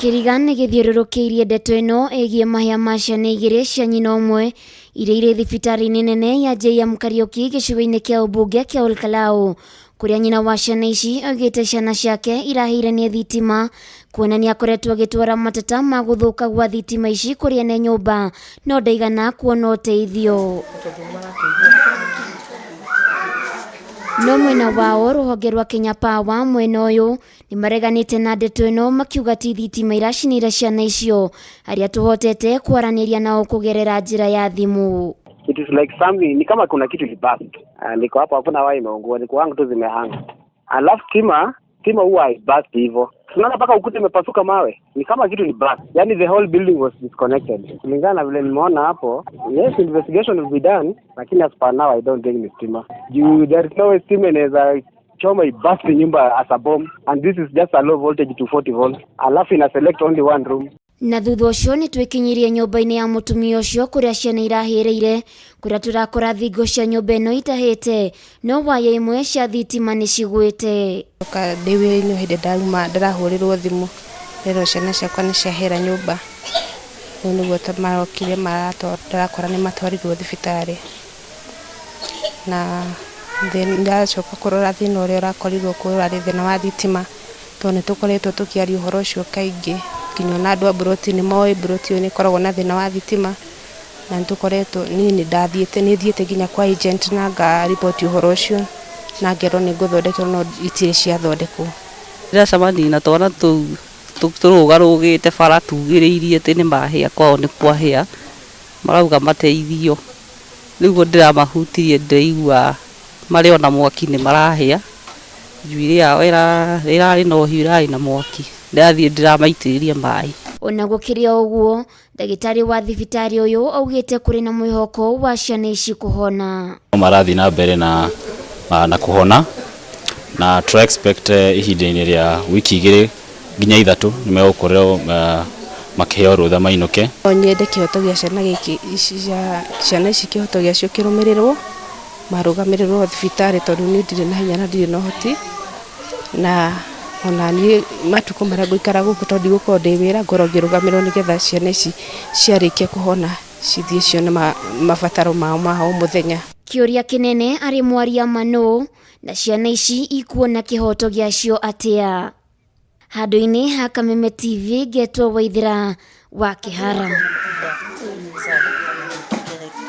Kĩriga nĩ gĩthiũrũrũkĩirie ndeto ĩno ĩgiĩ mahĩa ma ciana igĩrĩ cia nyina ũmwe iria irĩ thibitarĩ-inĩ nene ya JM Kariuki gĩcigo-inĩ kĩa ũmbunge kĩa Olkalau, kũrĩa nyina wa ciana ici oigĩte ciana ciake irahĩire nĩ thitima, kuona nĩ akoretwo agĩtwara mateta ma gũthũka gwa thitima ici kũrĩ ene nyũmba no ndaigana kuona ũteithio. No mwena wao rũhonge rwa Kenya Power mwena ũyũ nĩ mareganĩte na ndeto ĩno makiuga ti thitima iracinire ciana icio, arĩa tũhotete kwaranĩria nao kũgerera njĩra ya thimũ. It is like something, ni kama kuna kitu ilibust. Niko hapo, hakuna waya imeungua, ni kwangu tu zimehanga. Alafu stima huwa haibust hivyo. Tunaona mpaka ukuta imepasuka mawe, ni kama kitu ni burst. Yani the whole building was disconnected. Kulingana na vile nimeona hapo, yes, investigation will be done, lakini as per now I don't think ni stima. Juu there is no way stima inaweza choma ibust nyumba as a bomb, and this is just a low voltage 240 volts. Alafu ina select only one room. Na thutha ũcio nĩ twĩkinyirie nyũmba-inĩ ya mũtumia ũcio kũrĩa ciana irahĩrĩire, kũrĩa tũrakora thingo cia nyũmba ĩno itahĩte, no waya imwe cia thitima nĩ cigwĩte. Oka ndĩ wĩra-inĩ hĩndĩ ndaruma ndĩrahũrĩrwo thimũ nderwo ciana ciakwa nĩ ciahĩra nyũmba, rĩu nĩguo marokire ndĩrakora nĩ matwarirwo thibitarĩ, na ndacoka kũrora thĩna ũrĩa ũrakorirwo kuo ũrarĩ thĩna wa thitima, tondũ nĩ tũkoretwo tũkĩaria ũhoro ũcio kaingĩ, nginya ona andũ a mburoti nĩ moĩ mburoti ĩyo nĩ ĩkoragwo na thĩna wa thitima, na nĩ tũkoretwo niĩ nĩ ndathiĩte nĩ thiĩte nginya kwa agent na ngariboti ũhoro ũcio na ngerwo nĩ ngũthondekerwo no itirĩ ciathondekwo. Ndĩracemania na twana tũu tũrũgarũgĩte bara tugĩrĩirie atĩ nĩ mahĩa kwao nĩ kwahĩa, marauga mateithio. Rĩu ũguo ndĩramahutirie ndĩraigua marĩ ona mwaki nĩ marahĩa, njuĩrĩ yao ĩrarĩ na ũhiũ ĩrarĩ na mwaki, ndĩrathiĩ ndĩramaitĩrĩria maĩ. Ona gũkĩrĩ o ũguo, ndagĩtarĩ wa thibitarĩ ũyũ augĩte kũrĩ na mwĩhoko wa ciana ici kũhona. Marathiĩ na mbere na kũhona na tũra expect ihinda-inĩ rĩa wiki 2 nginya 3 nĩ megũkorwo makĩheo rũtha mainũke. No nyende kĩhoto gĩa ciana gĩkĩ ciana ici kĩhoto gĩacio kĩrũmĩrĩrwo, marũgamĩrĩrwo thibitarĩ tondũ niĩ ndirĩ na hinya na ndirĩ na ũhoti, na ona niĩ matukũ marĩa ngũikara gũkũ tondũ ndigũkorwo ndĩ wĩra ngorwo ngĩrũgamĩrĩrwo nĩgetha ciana ici ciarĩkia kũhona cithiĩ cione mabataro mao ma o mũthenya. Kĩũria kĩnene arĩ mwaria manũ na ciana ici ikuona kĩhoto gĩacio atĩa? Handũ-inĩ ha Kameme TV ngetwo Waithĩra wa Kĩhara.